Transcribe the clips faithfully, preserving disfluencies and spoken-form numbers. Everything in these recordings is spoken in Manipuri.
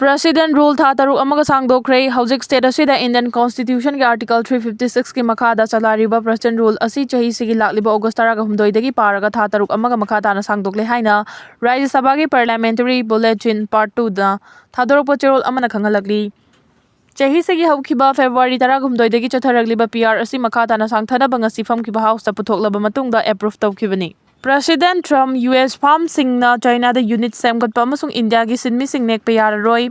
President Rule ꯊꯥ ꯇꯔꯨꯛ ꯑꯃꯒ ꯁꯥꯡꯗꯣꯛꯈ꯭ꯔꯦ꯫ ꯍꯧꯖꯤꯛ state ꯑꯁꯤꯗ Indian Constitutionꯒꯤ Article three fifty sixꯀꯤ ꯃꯈꯥꯗ ꯆꯂꯥꯏꯔꯤꯕ President Rule ꯑꯁꯤ ꯆꯍꯤꯁꯤꯒꯤ ꯂꯥꯛꯂꯤꯕ August ꯇꯔꯥꯍꯨꯝꯗꯣꯏꯗꯒꯤ ꯄꯥꯔꯒ ꯊꯥ ꯇꯔꯨꯛ ꯑꯃꯒ ꯃꯈꯥ ꯇꯥꯅ ꯁꯥꯡꯗꯣꯛꯂꯦ ꯍꯥꯏꯅ ꯔꯥꯖ꯭ꯌ ꯁꯚꯥꯒꯤ Parliamentary Bulletin Part twoꯗ ꯊꯥꯗꯣꯔꯛꯄ ꯆꯦꯔꯣꯜ ꯑꯃꯅ ꯈꯪꯍꯜꯂꯛꯂꯤ꯫ ꯆꯍꯤꯁꯤꯒꯤ ꯍꯧꯈꯤꯕ February ꯇꯔꯥꯍꯨꯝꯗꯣꯏꯗꯒꯤ ꯆꯠꯊꯔꯛꯂꯤꯕ PR ꯑꯁꯤ ꯃꯈꯥ ꯇꯥꯅ ꯁꯥꯡꯊꯅꯕ ꯉꯁꯤ ꯐꯝꯈꯤꯕ Houseꯇ ꯄꯨꯊꯣꯛꯂꯕ ꯃꯇꯨꯡꯗ approve ꯇꯧꯈꯤꯕꯅꯤ꯫ President Trump, US firmꯁꯤꯡꯅ Chinaꯗ unit ꯁꯦꯝꯒꯠꯄ ꯑꯃꯁꯨꯡ Indiaꯒꯤ ꯁꯤꯟꯃꯤꯁꯤꯡ ꯅꯦꯛꯄ ꯌꯥꯔꯔꯣꯏ꯫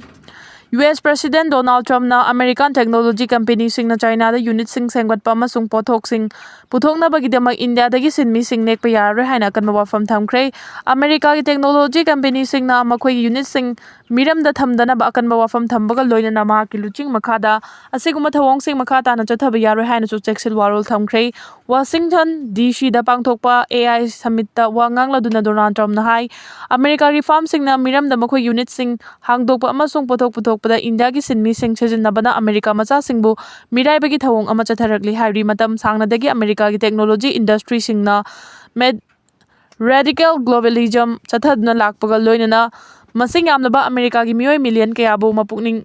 US President Donald Trumpꯅ American technology companyꯁꯤꯡꯅ Chinaꯗ unitꯁꯤꯡ ꯁꯦꯝꯒꯠꯄ ꯑꯃꯁꯨꯡ ꯄꯣꯠꯊꯣꯛꯁꯤꯡ ꯄꯨꯊꯣꯛꯅꯕꯒꯤꯗꯃꯛ Indiaꯗꯒꯤ ꯁꯤꯟꯃꯤꯁꯤꯡ ꯅꯦꯛꯄ ꯌꯥꯔꯔꯣꯏ ꯍꯥꯏꯅ ꯑꯀꯟꯕ ꯋꯥꯐꯝ ꯊꯝꯈ꯭ꯔꯦ꯫ Americaꯒꯤ technology companyꯁꯤꯡꯅ ꯃꯈꯣꯏꯒꯤ unitꯁꯤꯡ ꯃꯤꯔꯝꯗ ꯊꯝꯗꯅꯕ ꯑꯀꯟꯕ ꯋꯥꯐꯝ ꯊꯝꯕꯒ ꯂꯣꯏꯅꯅ ꯃꯍꯥꯛꯀꯤ ꯂꯨꯆꯤꯡ ꯃꯈꯥꯗ ꯑꯁꯤꯒꯨꯝꯕ ꯊꯧꯑꯣꯡꯁꯤꯡ ꯃꯈꯥ ꯇꯥꯅ ꯆꯠꯊꯕ ꯌꯥꯔꯣꯏ ꯍꯥꯏꯅꯁꯨ ꯆꯦꯛꯁꯤꯜ ꯋꯥꯔꯣꯜ ꯊꯝꯈ꯭ꯔꯦ꯫ Washington DCꯗ ꯄꯥꯡꯊꯣꯛꯄ AI Summitꯇ ꯋꯥ ꯉꯥꯡꯂꯗꯨꯅ Donald Trumpꯅ ꯍꯥꯏ, Americaꯒꯤ firmꯁꯤꯡꯅ ꯃꯤꯔꯝꯗ ꯃꯈꯣꯏ unitꯁꯤꯡ ꯍꯥꯡꯗꯣꯛꯄ ꯑꯃꯁꯨꯡ ꯄꯣꯠꯊꯣꯛ ꯄꯨꯊꯣꯛꯄꯗ Indiaꯒꯤ ꯁꯤꯟꯃꯤꯁꯤꯡ ꯁꯤꯖꯤꯟꯅꯕꯅ America ꯃꯆꯥꯁꯤꯡꯕꯨ ꯃꯤꯔꯥꯏꯕꯒꯤ ꯊꯧꯑꯣꯡ ꯑꯃ ꯆꯠꯊꯔꯛꯂꯤ ꯍꯥꯏꯔꯤ꯫ ꯃꯇꯝ ꯁꯥꯡꯅꯗꯒꯤ Americaꯒꯤ technology industryꯁꯤꯡꯅ ꯃꯦ-, radical globalism ꯆꯠꯊꯗꯨꯅ ꯂꯥꯛꯄꯒ ꯂꯣꯏꯅꯅ ꯃꯁꯤꯡ ꯌꯥꯝꯂꯕ Americaꯒꯤ ꯃꯤꯑꯣꯏ million ꯀꯌꯥꯕꯨ ꯃꯄꯨꯛꯅꯤꯡ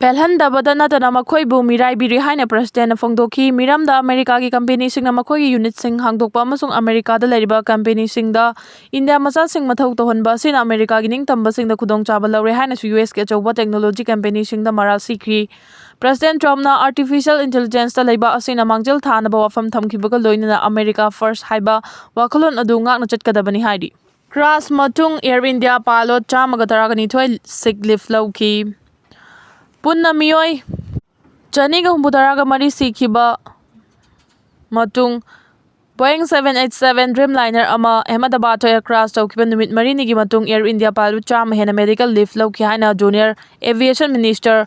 ꯄꯦꯜꯍꯟꯗꯕꯗ ꯅꯠꯇꯅ ꯃꯈꯣꯏꯕꯨ ꯃꯤꯔꯥꯏꯕꯤꯔꯤ ꯍꯥꯏꯅ Presidentꯅ ꯐꯣꯡꯗꯣꯛꯈꯤ꯫ ꯃꯤꯔꯝꯗ Americaꯒꯤ companyꯁꯤꯡꯅ ꯃꯈꯣꯏꯒꯤ unitꯁꯤꯡ ꯍꯥꯡꯗꯣꯛꯄ ꯑꯃꯁꯨꯡ Americaꯗ ꯂꯩꯔꯤꯕ companyꯁꯤꯡꯗ India ꯃꯆꯥꯁꯤꯡ ꯃꯊꯧ ꯇꯧꯍꯟꯕ ꯑꯁꯤꯅ Americaꯒꯤ ꯅꯤꯡꯇꯝꯕꯁꯤꯡꯗ ꯈꯨꯗꯣꯡꯆꯥꯕ ꯂꯧꯔꯦ ꯍꯥꯏꯅꯁꯨ USꯀꯤ ꯑꯆꯧꯕ technology companyꯁꯤꯡꯗ ꯃꯔꯥꯜ ꯁꯤꯈ꯭ꯔꯤ꯫ President Trumpꯅ artificial intelligenceꯇ ꯂꯩꯕ ꯑꯁꯤꯅ ꯃꯥꯡꯖꯤꯜ ꯊꯥꯅꯕ ꯋꯥꯐꯝ ꯊꯝꯈꯤꯕꯒ ꯂꯣꯏꯅꯅ America First ꯍꯥꯏꯕ ꯋꯥꯈꯜꯂꯣꯟ ꯑꯗꯨ ꯉꯥꯛꯅ ꯆꯠꯀꯗꯕꯅꯤ ꯍꯥꯏꯔꯤ꯫ Crash ꯃꯇꯨꯡ Air India pilot ꯆꯥꯝꯃꯒ ꯇꯔꯥꯒ ꯅꯤꯊꯣꯏ sick leave ꯂꯧꯈꯤ꯫ ꯄꯨꯟꯅ ꯃꯤꯑꯣꯏ ꯆꯅꯤꯒ ꯍꯨꯝꯐꯨꯇꯔꯥꯒ ꯃꯔꯤ ꯁꯤꯈꯤꯕ ꯃꯇꯨꯡ Boeing seven eight seven Dreamliner ꯑꯃ Ahmedabad ꯊꯣꯛꯑꯦ crash ꯇꯧꯈꯤꯕ ꯅꯨꯃꯤꯠ ꯃꯔꯤꯅꯤꯒꯤ ꯃꯇꯨꯡ Air India pilot ꯆꯥꯝꯃ ꯍꯦꯟꯅ medical leave ꯂꯧꯈꯤ ꯍꯥꯏꯅ Junior Aviation Minister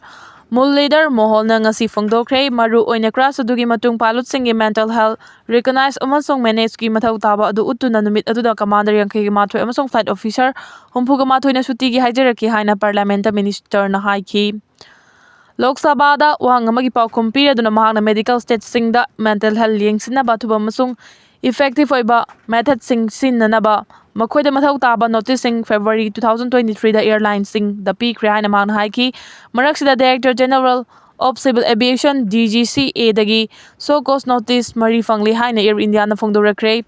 Muralidhar Mohanꯅ ꯉꯁꯤ ꯐꯣꯡꯗꯣꯛꯈ꯭ꯔꯦ꯫ ꯃꯔꯨ ꯑꯣꯏꯅ crash ꯑꯗꯨꯒꯤ ꯃꯇꯨꯡ pilotꯁꯤꯡꯒꯤ mental health recognize ꯑꯃꯁꯨꯡ manageꯀꯤ ꯃꯊꯧ ꯇꯥꯕ ꯑꯗꯨ ꯎꯠꯇꯨꯅ ꯅꯨꯃꯤꯠ ꯑꯗꯨꯗ commander ꯌꯥꯡꯈꯩꯒ ꯃꯥꯊꯣꯏ ꯑꯃꯁꯨꯡ flight officer ꯍꯨꯝꯐꯨꯒ ꯃꯥꯊꯣꯏꯅ ꯁꯨꯇꯤꯒꯤ ꯍꯥꯏꯖꯔꯛꯈꯤ ꯍꯥꯏꯅ Parliamentꯇ Ministerꯅ ꯍꯥꯏꯈꯤ꯫ ꯂꯣꯛ ꯁꯚꯥꯗ ꯋꯥꯍꯪ ꯑꯃꯒꯤ ꯄꯥꯎꯈꯨꯝ ꯄꯤꯔꯗꯨꯅ ꯃꯍꯥꯛꯅ medical stateꯁꯤꯡꯗ mental health ꯌꯦꯡꯁꯤꯟꯅꯕ ꯑꯊꯨꯕ ꯑꯃꯁꯨꯡ effective ꯑꯣꯏꯕ methodꯁꯤꯡ ꯁꯤꯖꯤꯟꯅꯅꯕ ꯃꯈꯣꯏꯗ ꯃꯊꯧ ꯇꯥꯕ noticeꯁꯤꯡ February two thousand twenty threeꯗ airlineꯁꯤꯡꯗ ꯄꯤꯈ꯭ꯔꯦ ꯍꯥꯏꯅ ꯃꯍꯥꯛꯅ ꯍꯥꯏꯈꯤ꯫ ꯃꯔꯛꯁꯤꯗ Director General of Civil Aviation, DGCAꯗꯒꯤ show cause notice ꯃꯔꯤ ꯐꯪꯂꯤ ꯍꯥꯏꯅ Air Indiaꯅ ꯐꯣꯡꯗꯣꯔꯛꯈ꯭ꯔꯦ꯫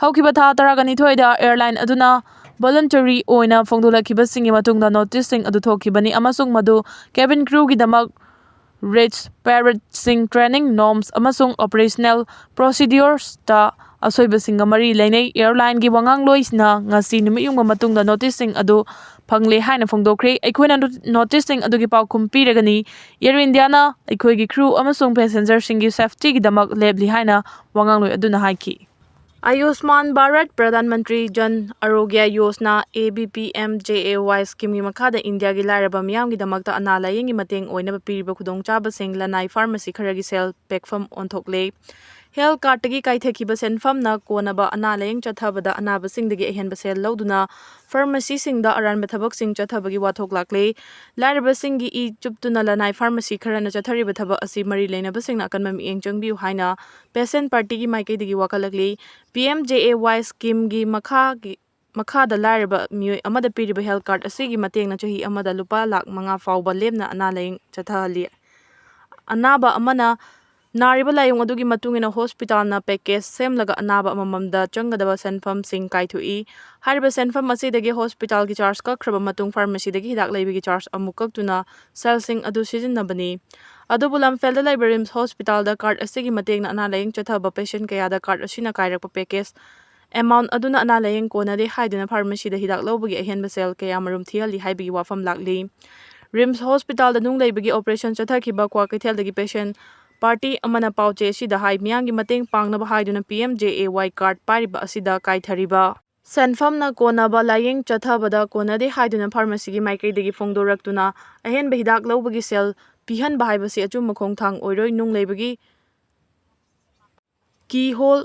ꯍꯧꯈꯤꯕ ꯊꯥ ꯇꯔꯥꯅꯤꯊꯣꯏꯗ airline ꯑꯗꯨꯅ voluntary ꯑꯣꯏꯅ ꯐꯣꯡꯗꯣꯛꯂꯛꯈꯤꯕꯁꯤꯡꯒꯤ ꯃꯇꯨꯡꯗ noticeꯁꯤꯡ ꯑꯗꯨ ꯊꯣꯛꯈꯤꯕꯅꯤ ꯑꯃꯁꯨꯡ ꯃꯗꯨ cabin crewꯒꯤꯗꯃꯛ risk, paradeꯁꯤꯡ, training norms ꯑꯃꯁꯨꯡ operational proceduresꯇ ꯑꯁꯣꯏꯕꯁꯤꯡꯒ ꯃꯔꯤ ꯂꯩꯅꯩ꯫ Airlineꯒꯤ ꯋꯥꯉꯥꯡꯂꯣꯏꯁꯤꯅ ꯉꯁꯤ ꯅꯨꯃꯤꯠ ꯌꯨꯡꯕ ꯃꯇꯨꯡꯗ noticeꯁꯤꯡ ꯑꯗꯨ ꯐꯪꯂꯦ ꯍꯥꯏꯅ ꯐꯣꯡꯗꯣꯛꯈ꯭ꯔꯦ꯫ "ꯑꯩꯈꯣꯏꯅ noticeꯁꯤꯡ ꯑꯗꯨꯒꯤ ꯄꯥꯎꯈꯨꯝ ꯄꯤꯔꯒꯅꯤ꯫ Air Indiaꯅ ꯑꯩꯈꯣꯏꯒꯤ crew ꯑꯃꯁꯨꯡ passengerꯁꯤꯡꯒꯤ safetyꯒꯤꯗꯃꯛ ꯂꯦꯞꯂꯤ" ꯍꯥꯏꯅ ꯋꯥꯉꯥꯡꯂꯣꯏ ꯑꯗꯨꯅ ꯍꯥꯏꯈꯤ꯫ ꯑꯌꯨꯁꯃꯥꯟ ꯚꯥꯔꯠ ꯄ꯭ꯔꯙꯥꯟ ꯃꯟꯇ꯭ꯔꯤ ꯖꯟ ꯑꯥꯔꯣꯒ꯭ꯌ ꯌꯣꯖꯅꯥ, ABPMJAY schemeꯒꯤ ꯃꯈꯥꯗ ꯏꯟꯗꯤꯌꯥꯒꯤ ꯂꯥꯏꯔꯕ ꯃꯤꯌꯥꯝꯒꯤꯗꯃꯛꯇ ꯑꯅꯥ ꯂꯥꯌꯦꯡꯒꯤ ꯃꯇꯦꯡ ꯑꯣꯏꯅꯕ ꯄꯤꯔꯤꯕ ꯈꯨꯗꯣꯡꯆꯥꯕꯁꯤꯡ ꯂꯅꯥꯏ pharmacy ꯈꯔꯒꯤ ꯁꯦꯜ ꯄꯦꯛꯐꯝ ꯑꯣꯟꯊꯣꯛꯂꯦ꯫ Health cardꯇꯒꯤ ꯀꯥꯏꯊꯈꯤꯕ ꯁꯦꯟꯐꯝꯅ ꯀꯣꯟꯅꯕ ꯑꯅꯥ ꯂꯥꯌꯦꯡ ꯆꯠꯊꯕꯗ ꯑꯅꯥꯕꯁꯤꯡꯗꯒꯤ ꯑꯍꯦꯟꯕ ꯁꯦꯜ ꯂꯧꯗꯨꯅ pharmacyꯁꯤꯡꯗ ꯑꯔꯥꯟꯕ ꯊꯕꯛꯁꯤꯡ ꯆꯠꯊꯕꯒꯤ ꯋꯥꯊꯣꯛ ꯂꯥꯛꯂꯦ꯫ ꯂꯥꯏꯔꯕꯁꯤꯡꯒꯤ ꯏ ꯆꯨꯞꯇꯨꯅ ꯂꯅꯥꯏ pharmacy ꯈꯔꯅ ꯆꯠꯊꯔꯤꯕ ꯊꯕꯛ ꯑꯁꯤ ꯃꯔꯤ ꯂꯩꯅꯕꯁꯤꯡꯅ ꯑꯀꯟꯕ ꯃꯤꯠꯌꯦꯡ ꯆꯪꯕꯤꯌꯨ ꯍꯥꯏꯅ patient partyꯒꯤ ꯃꯥꯏꯀꯩꯗꯒꯤ ꯋꯥꯀꯠꯂꯛꯂꯤ꯫ PMJAY schemeꯒꯤ ꯃꯈꯥꯒꯤ, ꯃꯈꯥꯗ ꯂꯥꯏꯔꯕ ꯃꯤꯑꯣꯏ ꯑꯃꯗ ꯄꯤꯔꯤꯕ health card ꯑꯁꯤꯒꯤ ꯃꯇꯦꯡꯅ ꯆꯍꯤ ꯑꯃꯗ ꯂꯨꯄꯥ ꯂꯥꯈ ꯃꯉꯥ ꯐꯥꯎꯕ ꯂꯦꯝꯅ ꯑꯅꯥ ꯂꯥꯌꯦꯡ ꯆꯠꯊꯍꯜꯂꯤ꯫ ꯑꯅꯥꯕ ꯑꯃꯅ ꯅꯥꯔꯤꯕ ꯂꯥꯏꯑꯣꯡ ꯑꯗꯨꯒꯤ ꯃꯇꯨꯡ ꯏꯟꯅ hospitalꯅ package ꯁꯦꯝꯂꯒ ꯑꯅꯥꯕ ꯑꯃꯃꯝꯗ ꯆꯪꯒꯗꯕ ꯁꯦꯟꯐꯝꯁꯤꯡ ꯀꯥꯏꯊꯣꯛꯏ꯫ ꯍꯥꯏꯔꯤꯕ ꯁꯦꯟꯐꯝ ꯑꯁꯤꯗꯒꯤ hospitalꯒꯤ charge ꯀꯛꯈ꯭ꯔꯕ ꯃꯇꯨꯡ pharmacyꯗꯒꯤ ꯍꯤꯗꯥꯛ ꯂꯩꯕꯒꯤ charge ꯑꯃꯨꯛ ꯀꯛꯇꯨꯅ ꯁꯦꯜꯁꯤꯡ ꯑꯗꯨ ꯁꯤꯖꯤꯟꯅꯕꯅꯤ꯫ ꯑꯗꯨꯕꯨ ꯂꯝꯐꯦꯜꯗ ꯂꯩꯕ RIMS hospitalꯗ card ꯑꯁꯤꯒꯤ ꯃꯇꯦꯡꯅ ꯑꯅꯥ ꯂꯥꯌꯦꯡ ꯆꯠꯊꯕ patient ꯀꯌꯥꯗ card ꯑꯁꯤꯅ ꯀꯥꯏꯔꯛꯄ package amount ꯑꯗꯨꯅ ꯑꯅꯥ ꯂꯥꯌꯦꯡ ꯀꯣꯟꯅꯗꯦ ꯍꯥꯏꯗꯨꯅ pharmacyꯗ ꯍꯤꯗꯥꯛ ꯂꯧꯕꯒꯤ ꯑꯍꯦꯟꯕ ꯁꯦꯜ ꯀꯌꯥꯃꯔꯨꯝ ꯊꯤꯍꯜꯂꯤ ꯍꯥꯏꯕꯒꯤ ꯋꯥꯐꯝ ꯂꯥꯛꯂꯤ꯫ RIMS hospitalꯗ ꯅꯨꯡ ꯂꯩꯕꯒꯤ operation ꯆꯠꯊꯈꯤꯕ ꯀ꯭ꯋꯥꯀꯩꯊꯦꯜꯗꯒꯤ patient party ꯑꯃꯅ ꯄꯥꯎꯆꯦ ꯑꯁꯤꯗ ꯍꯥꯏ, ꯃꯤꯌꯥꯝꯒꯤ ꯃꯇꯦꯡ ꯄꯥꯡꯅꯕ ꯍꯥꯏꯗꯨꯅ PMJAY card ꯄꯥꯏꯔꯤꯕ ꯑꯁꯤꯗ ꯀꯥꯏꯊꯔꯤꯕ ꯁꯦꯟꯐꯝꯅ ꯀꯣꯟꯅꯕ ꯂꯥꯌꯦꯡ ꯆꯠꯊꯕꯗ ꯀꯣꯟꯅꯗꯦ ꯍꯥꯏꯗꯨꯅ pharmacyꯒꯤ ꯃꯥꯏꯀꯩꯗꯒꯤ ꯐꯣꯡꯗꯣꯔꯛꯇꯨꯅ ꯑꯍꯦꯟꯕ ꯍꯤꯗꯥꯛ ꯂꯧꯕꯒꯤ ꯁꯦꯜ ꯄꯤꯍꯟꯕ ꯍꯥꯏꯕꯁꯤ ꯑꯆꯨꯝꯕ ꯈꯣꯡꯊꯥꯡ ꯑꯣꯏꯔꯣꯏ꯫ ꯅꯨꯡ ꯂꯩꯕꯒꯤ keyhole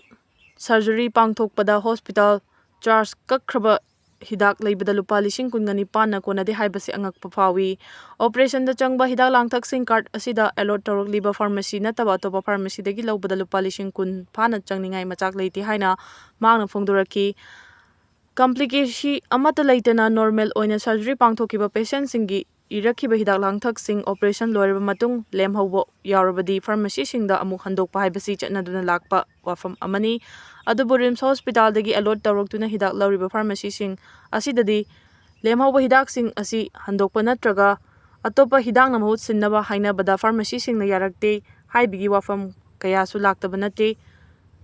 surgery ꯄꯥꯡꯊꯣꯛꯄꯗ hospital charge ꯀꯛꯈ꯭ꯔꯕ ꯍꯤꯗꯥꯛ ꯂꯩꯕꯗ ꯂꯨꯄꯥ ꯂꯤꯁꯤꯡ ꯀꯨꯟꯒ ꯅꯤꯄꯥꯟꯅ ꯀꯣꯟꯅꯗꯦ ꯍꯥꯏꯕꯁꯤ ꯑꯉꯛꯄ ꯐꯥꯎꯏ꯫ ꯑꯣꯄꯔꯦꯁꯟꯗ ꯆꯪꯕ ꯍꯤꯗꯥꯛ ꯂꯥꯡꯊꯛꯁꯤꯡ ꯀꯥꯔꯠ ꯑꯁꯤꯗ ꯑꯦꯂꯣꯠ ꯇꯧꯔꯛꯂꯤꯕ ꯐꯥꯔꯃꯥꯁꯤ ꯅꯠꯇꯕ ꯑꯇꯣꯞꯄ ꯐꯥꯔꯃꯥꯁꯤꯗꯒꯤ ꯂꯧꯕꯗ ꯂꯨꯄꯥ ꯂꯤꯁꯤꯡ ꯀꯨꯟ ꯐꯥꯅ ꯆꯪꯅꯤꯡꯉꯥꯏ ꯃꯆꯥꯛ ꯂꯩꯇꯦ ꯍꯥꯏꯅ ꯃꯍꯥꯛꯅ ꯐꯣꯡꯗꯣꯔꯛꯈꯤ꯫ ꯀꯝꯄ꯭ꯂꯤꯀꯦꯁꯤ ꯑꯃꯠꯇ ꯂꯩꯇꯅ ꯅꯣꯔꯃꯦꯜ ꯑꯣꯏꯅ ꯁꯔꯖꯔꯤ ꯄꯥꯡꯊꯣꯛꯈꯤꯕ ꯄꯦꯁꯦꯟꯁꯤꯡꯒꯤ ꯏꯔꯛꯈꯤꯕ ꯍꯤꯗꯥꯛ ꯂꯥꯡꯊꯛꯁꯤꯡ ꯑꯣꯄꯔꯦꯁꯟ ꯂꯣꯏꯔꯕ ꯃꯇꯨꯡ ꯂꯦꯝꯍꯧꯕ ꯌꯥꯎꯔꯕꯗꯤ ꯐꯥꯔꯃꯥꯁꯤꯁꯤꯡꯗ ꯑꯃꯨꯛ ꯍꯟꯗꯣꯛꯄ ꯍꯥꯏꯕꯁꯤ ꯆꯠꯅꯗꯨꯅ ꯂꯥꯛꯄ ꯋꯥꯐꯝ ꯑꯃꯅꯤ꯫ ꯑꯗꯨꯕꯨ ꯔꯤꯝꯁ ꯍꯣꯁꯄꯤꯇꯥꯜꯗꯒꯤ ꯑꯦꯂꯣꯠ ꯇꯧꯔꯛꯇꯨꯅ ꯍꯤꯗꯥꯛ ꯂꯧꯔꯤꯕ ꯐꯥꯔꯃꯥꯁꯤꯁꯤꯡ ꯑꯁꯤꯗꯗꯤ ꯂꯦꯝꯍꯧꯕ ꯍꯤꯗꯥꯛꯁꯤꯡ ꯑꯁꯤ ꯍꯟꯗꯣꯛꯄ ꯅꯠꯇ꯭ꯔꯒ ꯑꯇꯣꯞꯄ ꯍꯤꯗꯥꯛꯅ ꯃꯍꯨꯠ ꯁꯤꯟꯅꯕ ꯍꯥꯏꯅꯕꯗ ꯐꯥꯔꯃꯥꯁꯤꯁꯤꯡꯅ ꯌꯥꯔꯛꯇꯦ ꯍꯥꯏꯕꯒꯤ ꯋꯥꯐꯝ ꯀꯌꯥꯁꯨ ꯂꯥꯛꯇꯕ ꯅꯠꯇꯦ꯫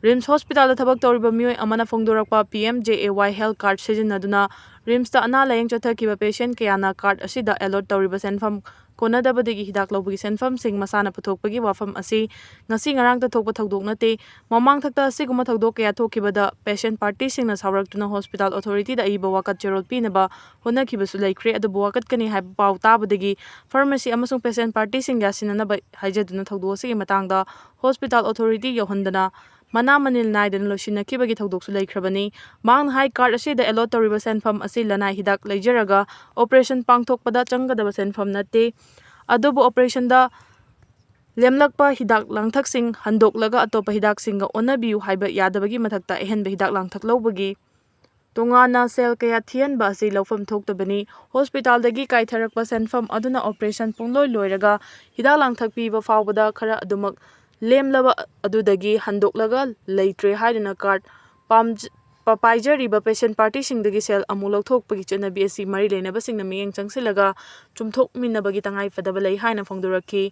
ꯔꯤꯝꯁ ꯍꯣꯁꯄꯤꯇꯥꯜꯗ ꯊꯕꯛ ꯇꯧꯔꯤꯕ ꯃꯤꯑꯣꯏ ꯑꯃꯅ ꯐꯣꯡꯗꯣꯔꯛꯄ ꯄꯤ ꯑꯦꯝ ꯖꯦ ꯑꯦ ꯋꯥꯏ ꯍꯦꯜꯊ ꯀꯥꯔꯗ ꯁꯤꯖꯤꯟꯅꯗꯨꯅ ꯔꯤꯝꯁꯇ ꯑꯅꯥ ꯂꯥꯌꯦꯡ ꯆꯠꯊꯈꯤꯕ ꯄꯦꯁꯦꯟ ꯀꯌꯥꯅ ꯀꯥꯔꯗ ꯑꯁꯤꯗ ꯑꯦꯂꯣꯠ ꯇꯧꯔꯤꯕ ꯁꯦꯟꯐꯝ ꯀꯣꯟꯅꯗꯕꯗꯒꯤ ꯍꯤꯗꯥꯛ ꯂꯧꯕꯒꯤ ꯁꯦꯟꯐꯝꯁꯤꯡ ꯃꯁꯥꯅ ꯄꯨꯊꯣꯛꯄꯒꯤ ꯋꯥꯐꯝ ꯑꯁꯤ ꯉꯁꯤ ꯉꯔꯥꯡꯇ ꯊꯣꯛꯄ ꯊꯧꯗꯣꯛ ꯅꯠꯇꯦ꯫ ꯃꯃꯥꯡꯊꯛꯇ ꯑꯁꯤꯒꯨꯝꯕ ꯊꯧꯗꯣꯛ ꯀꯌꯥ ꯊꯣꯛꯈꯤꯕꯗ ꯄꯦꯁꯦꯟ ꯄꯥꯔꯇꯤꯁꯤꯡꯅ ꯁꯥꯎꯔꯛꯇꯨꯅ ꯍꯣꯁꯄꯤꯇꯥꯜ ꯑꯣꯊꯣꯔꯤꯇꯤꯗ ꯑꯏꯕ ꯋꯥꯀꯠ ꯆꯦꯔꯣꯜ ꯄꯤꯅꯕ ꯍꯣꯠꯅꯈꯤꯕꯁꯨ ꯂꯩꯈ꯭ꯔꯦ꯫ ꯑꯗꯨꯕꯨ ꯋꯥꯀꯠꯀꯅꯤ ꯍꯥꯏꯕ ꯄꯥꯎ ꯇꯥꯕꯗꯒꯤ ꯐꯥꯔꯃꯥꯁꯤ ꯑꯃꯁꯨꯡ ꯄꯦꯁꯦꯟ ꯄꯥꯔꯇꯤꯁꯤꯡ ꯌꯥꯁꯤꯟꯅꯅꯕ ꯍꯥꯏꯖꯗꯨꯅ ꯊꯧꯗꯣꯛ ꯑꯁꯤꯒꯤ ꯃꯇꯥꯡꯗ ꯍꯣꯁꯄꯤꯇꯥꯜ ꯑꯣꯊꯣꯔꯤꯇꯤ ꯌꯧꯍꯟꯗꯅ ꯃꯅꯥ ꯃꯅꯤꯜ ꯅꯥꯏꯗꯅ ꯂꯣꯏꯁꯤꯟꯅꯈꯤꯕꯒꯤ ꯊꯧꯗꯣꯛꯁꯨ ꯂꯩꯈ꯭ꯔꯕꯅꯤ꯫ ꯃꯍꯥꯛꯅ ꯍꯥꯏ, ꯀꯥꯔꯗ ꯑꯁꯤꯗ ꯑꯦꯂꯣꯠ ꯇꯧꯔꯤꯕ ꯁꯦꯟꯐꯝ ꯑꯁꯤ ꯂꯅꯥꯏ ꯍꯤꯗꯥꯛ ꯂꯩꯖꯔꯒ ꯑꯣꯄꯔꯦꯁꯟ ꯄꯥꯡꯊꯣꯛꯄꯗ ꯆꯪꯒꯗꯕ ꯁꯦꯟꯐꯝ ꯅꯠꯇꯦ꯫ ꯑꯗꯨꯕꯨ ꯑꯣꯄꯔꯦꯁꯟꯗ ꯂꯦꯝꯂꯛꯄ ꯍꯤꯗꯥꯛ ꯂꯥꯡꯊꯛꯁꯤꯡ ꯍꯟꯗꯣꯛꯂꯒ ꯑꯇꯣꯞꯄ ꯍꯤꯗꯥꯛꯁꯤꯡꯒ ꯑꯣꯟꯅꯕꯤꯌꯨ ꯍꯥꯏꯕ ꯌꯥꯗꯕꯒꯤ ꯃꯊꯛꯇ ꯑꯍꯦꯟꯕ ꯍꯤꯗꯥꯛ ꯂꯥꯡꯊꯛ ꯂꯧꯕꯒꯤ ꯇꯣꯉꯥꯟꯅ ꯁꯦꯜ ꯀꯌꯥ ꯊꯤꯍꯟꯕ ꯑꯁꯤ ꯂꯧꯐꯝ ꯊꯣꯛꯇꯕꯅꯤ꯫ ꯍꯣꯁꯄꯤꯇꯥꯜꯗꯒꯤ ꯀꯥꯏꯊꯔꯛꯄ ꯁꯦꯟꯐꯝ ꯑꯗꯨꯅ ꯑꯣꯄꯔꯦꯁꯟ ꯄꯨꯡꯂꯣꯏ ꯂꯣꯏꯔꯒ ꯍꯤꯗꯥꯛ ꯂꯥꯡꯊꯛ ꯄꯤꯕ ꯐꯥꯎꯕꯗ ꯈꯔ ꯑꯗꯨꯃꯛ ꯂꯦꯝꯂꯕ ꯑꯗꯨꯗꯒꯤ ꯍꯟꯗꯣꯛꯂꯒ ꯂꯩꯇ꯭ꯔꯦ ꯍꯥꯏꯗꯨꯅ ꯀꯥꯔꯗ ꯄꯥꯝꯖ-, ꯄ-, ꯄꯥꯏꯖꯔꯤꯕ ꯄꯦꯁꯦꯟ ꯄꯥꯔꯇꯤꯁꯤꯡꯗꯒꯤ ꯁꯦꯜ ꯑꯃꯨꯛ ꯂꯧꯊꯣꯛꯄꯒꯤ ꯆꯠꯅꯕꯤ ꯑꯁꯤ ꯃꯔꯤ ꯂꯩꯅꯕꯁꯤꯡꯅ ꯃꯤꯠꯌꯦꯡ ꯆꯪꯁꯤꯜꯂꯒ ꯆꯨꯝꯊꯣꯛꯃꯤꯟꯅꯕꯒꯤ ꯇꯉꯥꯏꯐꯗꯕ ꯂꯩ ꯍꯥꯏꯅ ꯐꯣꯡꯗꯣꯔꯛꯈꯤ꯫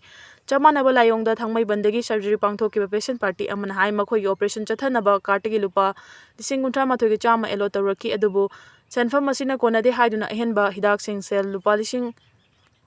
ꯆꯞ ꯃꯥꯟꯅꯕ ꯂꯥꯏꯑꯣꯡꯗ ꯊꯥꯡꯃꯩꯕꯟꯗꯒꯤ ꯁꯔꯖꯔꯤ ꯄꯥꯡꯊꯣꯛꯈꯤꯕ ꯄꯦꯁꯦꯟ ꯄꯥꯔꯇꯤ ꯑꯃꯅ ꯍꯥꯏ, ꯃꯈꯣꯏꯒꯤ ꯑꯣꯄꯔꯦꯁꯟ ꯆꯠꯊꯅꯕ ꯀꯥꯔꯗꯇꯒꯤ ꯂꯨꯄꯥ ꯂꯤꯁꯤꯡ ꯀꯨꯟꯊ꯭ꯔꯥ ꯃꯥꯊꯣꯏꯒ ꯆꯥꯝꯃ ꯑꯦꯂꯣꯠ ꯇꯧꯔꯛꯈꯤ, ꯑꯗꯨꯕꯨ ꯁꯦꯟꯐꯝ ꯑꯁꯤꯅ ꯀꯣꯟꯅꯗꯦ ꯍꯥꯏꯗꯨꯅ ꯑꯍꯦꯟꯕ ꯍꯤꯗꯥꯛꯁꯤꯡ ꯁꯦꯜ ꯂꯨꯄꯥ ꯂꯤꯁꯤꯡ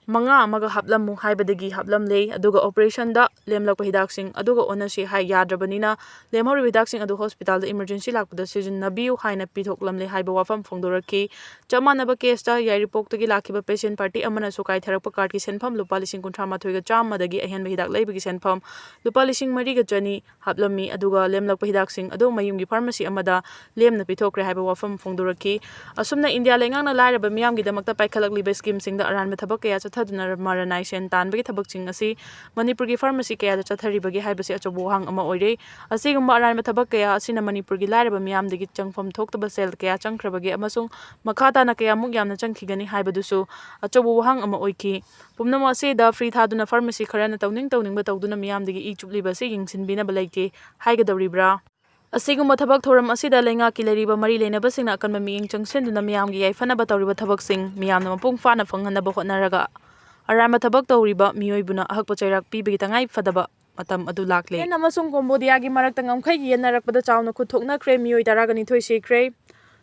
ꯃꯉꯥ ꯑꯃꯒ ꯍꯥꯞꯂꯝꯃꯨ ꯍꯥꯏꯕꯗꯒꯤ ꯍꯥꯞꯂꯝꯂꯦ꯫ ꯑꯗꯨꯒ operationꯗ ꯂꯦꯝꯂꯛꯄ ꯍꯤꯗꯥꯛꯁꯤꯡ ꯑꯗꯨꯒ ꯑꯣꯟꯅꯁꯤ ꯍꯥꯏ ꯌꯥꯗ꯭ꯔꯕꯅꯤꯅ, ꯂꯦꯝꯍꯧꯔꯤꯕ ꯍꯤꯗꯥꯛꯁꯤꯡ ꯑꯗꯨ hospitalꯗ emergency ꯂꯥꯛꯄꯗ ꯁꯤꯖꯤꯟꯅꯕꯤꯌꯨ ꯍꯥꯏꯅ ꯄꯤꯊꯣꯛꯂꯝꯂꯦ ꯍꯥꯏꯕ ꯋꯥꯐꯝ ꯐꯣꯡꯗꯣꯔꯛꯈꯤ꯫ ꯆꯞ ꯃꯥꯟꯅꯕ caseꯇ ꯌꯥꯏꯔꯤꯄꯣꯛꯇꯒꯤ ꯂꯥꯛꯈꯤꯕ patient party ꯑꯃꯅꯁꯨ ꯀꯥꯏꯊꯔꯛꯄ cardꯀꯤ ꯁꯦꯟꯐꯝ ꯂꯨꯄꯥ ꯂꯤꯁꯤꯡ ꯀꯨꯟꯊ꯭ꯔꯥ ꯃꯥꯊꯣꯏꯒ ꯆꯥꯝꯃꯗꯒꯤ ꯑꯍꯦꯟꯕ ꯍꯤꯗꯥꯛ ꯂꯩꯕꯒꯤ ꯁꯦꯟꯐꯝ ꯂꯨꯄꯥ ꯂꯤꯁꯤꯡ ꯃꯔꯤꯒ ꯆꯅꯤ ꯍꯥꯞꯂꯝꯃꯤ꯫ ꯑꯗꯨꯒ ꯂꯦꯝꯂꯛꯄ ꯍꯤꯗꯥꯛꯁꯤꯡ ꯑꯗꯨ ꯃꯌꯨꯝꯒꯤ pharmacy ꯑꯃꯗ ꯂꯦꯝꯅ ꯄꯤꯊꯣꯛꯈ꯭ꯔꯦ ꯍꯥꯏꯕ ꯋꯥꯐꯝ ꯐꯣꯡꯗꯣꯔꯛꯈꯤ꯫ ꯑꯁꯨꯝꯅ ꯏꯟꯗꯤꯌꯥ ꯂꯩꯉꯥꯛꯅ ꯂꯥꯏꯔꯕ ꯃꯤꯌꯥꯝꯒꯤꯗꯃꯛꯇ ꯄꯥꯏꯈꯠꯂꯛꯂꯤꯕ schemeꯁꯤꯡꯗ ꯑꯔꯥꯟꯕ ꯊꯕꯛ ꯀꯌꯥ ꯆꯠꯊꯗꯨꯅ ꯃꯔꯅꯥꯏ ꯁꯦꯟ ꯇꯥꯟꯕꯒꯤ ꯊꯕꯛꯁꯤꯡ ꯑꯁꯤ ꯃꯅꯤꯄꯨꯔꯒꯤ pharmacy ꯀꯌꯥꯗ ꯆꯠꯊꯔꯤꯕꯒꯦ ꯍꯥꯏꯕꯁꯤ ꯑꯆꯧꯕ ꯋꯥꯍꯪ ꯑꯃ ꯑꯣꯏꯔꯦ꯫ ꯑꯁꯤꯒꯨꯝꯕ ꯑꯔꯥꯟꯕ ꯊꯕꯛ ꯀꯌꯥ ꯑꯁꯤꯅ ꯃꯅꯤꯄꯨꯔꯒꯤ ꯂꯥꯏꯔꯕ ꯃꯤꯌꯥꯝꯗꯒꯤ ꯆꯪꯐꯝ ꯊꯣꯛꯇꯕ ꯁꯦꯜ ꯀꯌꯥ ꯆꯪꯈ꯭ꯔꯕꯒꯦ ꯑꯃꯁꯨꯡ ꯃꯈꯥ ꯇꯥꯅ ꯀꯌꯥꯃꯨꯛ ꯌꯥꯝꯅ ꯆꯪꯈꯤꯒꯅꯤ ꯍꯥꯏꯕꯗꯨꯁꯨ ꯑꯆꯧꯕ ꯋꯥꯍꯪ ꯑꯃ ꯑꯣꯏꯈꯤ꯫ ꯄꯨꯝꯅꯃꯛ ꯑꯁꯤꯗ free ꯊꯥꯗꯨꯅ pharmacy ꯈꯔꯅ ꯇꯧꯅꯤꯡ ꯇꯧꯅꯤꯡꯕ ꯇꯧꯗꯨꯅ ꯃꯤꯌꯥꯝꯗꯒꯤ ꯏ ꯆꯨꯞꯂꯤꯕ ꯑꯁꯤ ꯌꯦꯡꯁꯤꯟꯕꯤꯅꯕ ꯂꯩꯇꯦ ꯍꯥꯏꯒꯗꯧꯔꯤꯕ꯭ꯔꯥ? ꯑꯁꯤꯒꯨꯝꯕ ꯊꯕꯛ ꯊꯧꯔꯝ ꯑꯁꯤꯗ ꯂꯩꯉꯥꯛꯀꯤ ꯂꯩꯔꯤꯕ ꯃꯔꯤ ꯂꯩꯅꯕꯁꯤꯡꯅ ꯑꯀꯟꯕ ꯃꯤꯠꯌꯦꯡ ꯆꯪꯁꯤꯟꯗꯨꯅ ꯃꯤꯌꯥꯝꯒꯤ ꯌꯥꯏꯐꯅꯕ ꯇꯧꯔꯤꯕ ꯊꯕꯛꯁꯤꯡ ꯃꯤꯌꯥꯝꯅ ꯃꯄꯨꯡ ꯐꯥꯅ ꯐꯪꯍꯟꯅꯕ ꯍꯣꯠꯅꯔꯒ, ꯑꯔꯥꯟꯕ ꯊꯕꯛ ꯇꯧꯔꯤꯕ ꯃꯤꯑꯣꯏꯕꯨꯅ ꯑꯍꯛꯄ ꯆꯩꯔꯥꯛ ꯄꯤꯕꯒꯤ ꯇꯉꯥꯏ ꯐꯗꯕ ꯃꯇꯝ ꯑꯗꯨ ꯂꯥꯛꯂꯦ꯫ ꯊꯥꯏꯂꯦꯟ ꯑꯃꯁꯨꯡ ꯀꯣꯝꯕꯣꯗꯤꯌꯥꯒꯤ ꯃꯔꯛꯇ ꯉꯝꯈꯩꯒꯤ ꯌꯦꯠꯅꯔꯛꯄꯗ ꯆꯥꯎꯅ ꯈꯨꯠ ꯊꯣꯛꯅꯈ꯭ꯔꯦ, ꯃꯤꯑꯣꯏ ꯇꯔꯥꯒ ꯅꯤꯊꯣꯏ ꯁꯤꯈ꯭ꯔꯦ꯫